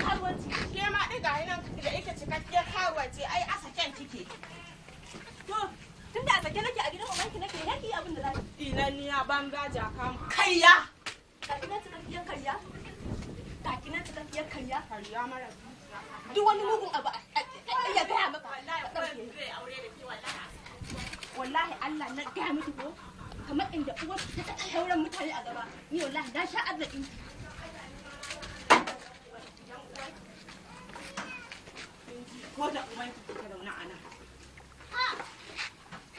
Karuwanci. Ke ma ɗin ga nan da yake cikakkiyar karuwa ce ai a saken kike. To, tunda a sake nake a gidan ubanki nake yaki abin da zaki. Inanniya banza jaka kaiya. Ga kinan cikakkiyar karya. Ga kinan cikakkiyar karya. Karya mara zuciya. Duk wani mugun abu ya gaya maka. Wallahi ko zai aure da ke wallahi. Wallahi Allah na gaya miki ko kamar inda uwar ta ta hauren mutane a gaba. Ni wallahi na sha arzikin ki. Ko da ubanki kike zaune a nan.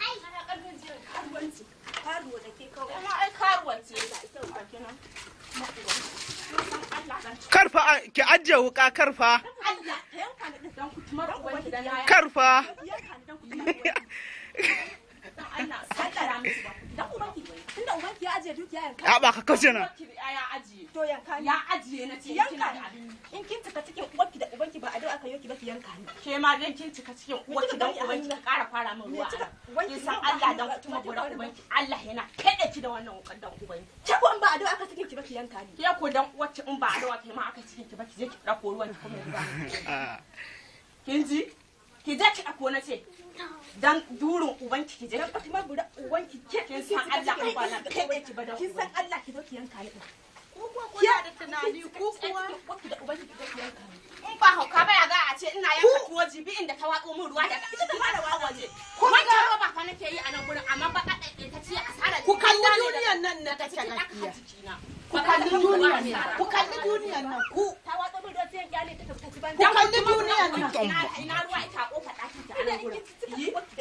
Ana karfin jiyan karuwanci. Karuwa da ke kawai. Kuma ai karuwa ce ga ita ga kinan. Karfa ki ajiye wuka karfa. Allah ta yanka ni dan kutumar ubanki dan ya. Karfa. Yanka ni dan kutumar ubanki. Dan Allah sallara miki ba. Dan ubanki. Tunda ubanki ya ajiye dukiya yanka. Ya ba ka kauce na. Ubanki ya ajiye. To yanka ni. Ya ajiye na ce Yanka kina da ni. abin. In kin cika cikin uwarki da ubanki ba a aka yoki ba ki yanka ni. Ke ma dan kin cika cikin uwarki dan ubanki ki ƙara fara min ruwa. Me kika- wanki Kin san ba Allah hannu dan ba, kutuma ki gura fara ubanki Allah yana kaɗe ki da wannan wukan dan ubanki. Ke ko in ba a aka cikin ki ba ki yanka ni. Ke ko dan uwarki in ba a dawa ke ma aka cikin ki ba ki je ki ɗauko ruwan ki kuma yanzu. Kin ji? Ki je ki ɗauko na ce. Dan durin ubanki ki je Dan ki kutumar bura uwanki ke Kin san Allah in ba na kaɗe ki ba dan Kin san ubanki. Allah ki zo ki yanka ni. Ku kuwa kuna da tunani ku kuwa. Uwarki da ubanki ki zo ki yanka ni. In ba hauka ba ya za a ce ina yanka tuwo jibi inda ta watso min ruwa daga ita ta fara watsa waje. Wanke roba fa nake yi a nan gurin amma ba ka ta ce asara. Ku kalli duniyan nan na daga take cikin ɗaka gaskiya. jikina. Ku kalli duniyan nan. Ku kalli duniyan nan. Ku Ta watso min ruwa sai in kyale ta ta ci ban. ku kalli duniyan nan. Ina ruwa ita a kofar ɗakin ta a nan gurin.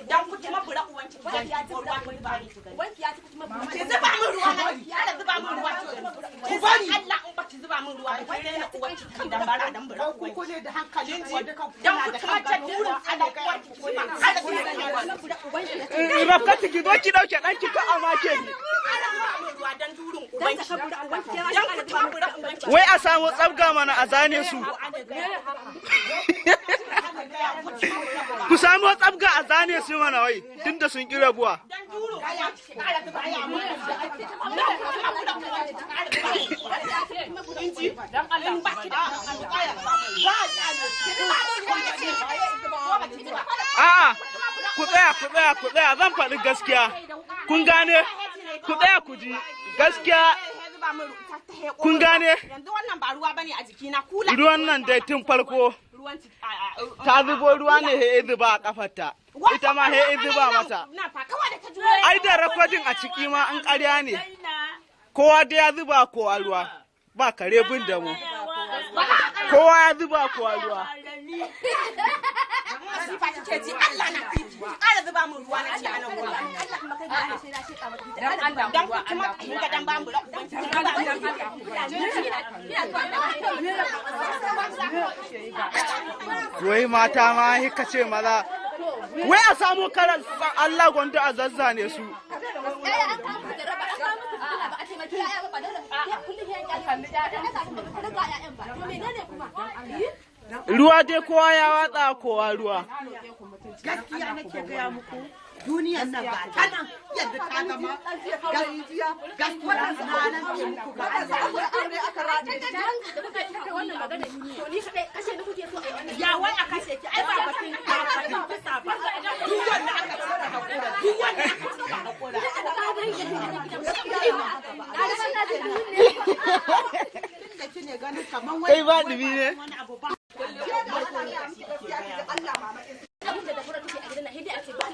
Dan ku kuma bura uwanki ki Uwanki ya ci ruwa ki zuba ni. Uwanki ya ci kutumar bura. Ki zuba min ruwa na ki ƙara zuba min ruwa ki. Ku bari. Allah in ba ki zuba min ruwa ba ki rena uwanki ki dan bara dan bura Ku uwanki. ku ne da hankali ku duka ku Dan na ku da kuma kan gado. durin Allah uwanki ki zuba. Ƙara zuba min ruwa. Bura uwanki ya ci. Rafkatu ki zo ki dauke ɗanki ko a make ni. Ƙara zuba min ruwa dan durin Dan ubanki. saka bura uwanki ke ma Dan shi ku kuma bura ubanki. Wai a samu tsabga mana a zane su. Ku samu tsabga a zane su mana wai tunda sun ƙi rabuwa. Dan durin uwanki ki ƙara zuba min ruwa. Dan ku kuma bura uwanki ki ƙara zuba min ruwa. Kin ji? In ba ki da Ba a kyale. ki zuba min ruwa na ce. Ko ba ki zuba. A'a ku tsaya ku tsaya ku tsaya zan faɗi gaskiya. Kun gane? Ku tsaya ku ji gaskiya. Kun gane? Yanzu wannan ba ruwa bane a jikina kula. Ruwan nan dai tun farko Ruwan ciki. ta zubo ruwa ne he zuba a kafarta. Ita ma he zuba mata. Na fa kawai da ta juyo. Ai da rakodin a ciki ma an ƙarya ne. Kowa dai ya zuba kowa ruwa. Ba kare bin da mu. Kowa ya zuba kowa ruwa. Masifa kike ji Allah na fiki. Ki ƙara zuba min ruwa na ce a nan gurin. Allah in baka gane sai na sheka maka ita. Dan ku kuma kin ga dan ba mu ubanki. Ki zuba min Wai mata ma hika ce maza. Wai a samu karan Allah gwanda a zazzane su. Yaya an kawo musu jaraba, an kawo musu fitina ba a taimaki yaya ba ba dole sai kullum ya kyale. Dan aka kuma ba riga yayan ba. To menene kuma? Ruwa dai kowa ya watsa kowa ruwa. Gaskiya nake gaya muku. Duniyan nan ba ta nan yadda ta zama gaskiya gaskiya na nan ke muku ga Allah. Da kuka yi wannan magana to ni kadai kashe ni kuke so a yi wannan. Ya wai a kashe ki ai ba batun ba batun kisa ba. Duk wanda aka ci ka hakura. Duk wanda aka ci ka hakura. Tunda kine ganin kaman wani Kai ba ɗumi ne? wani abu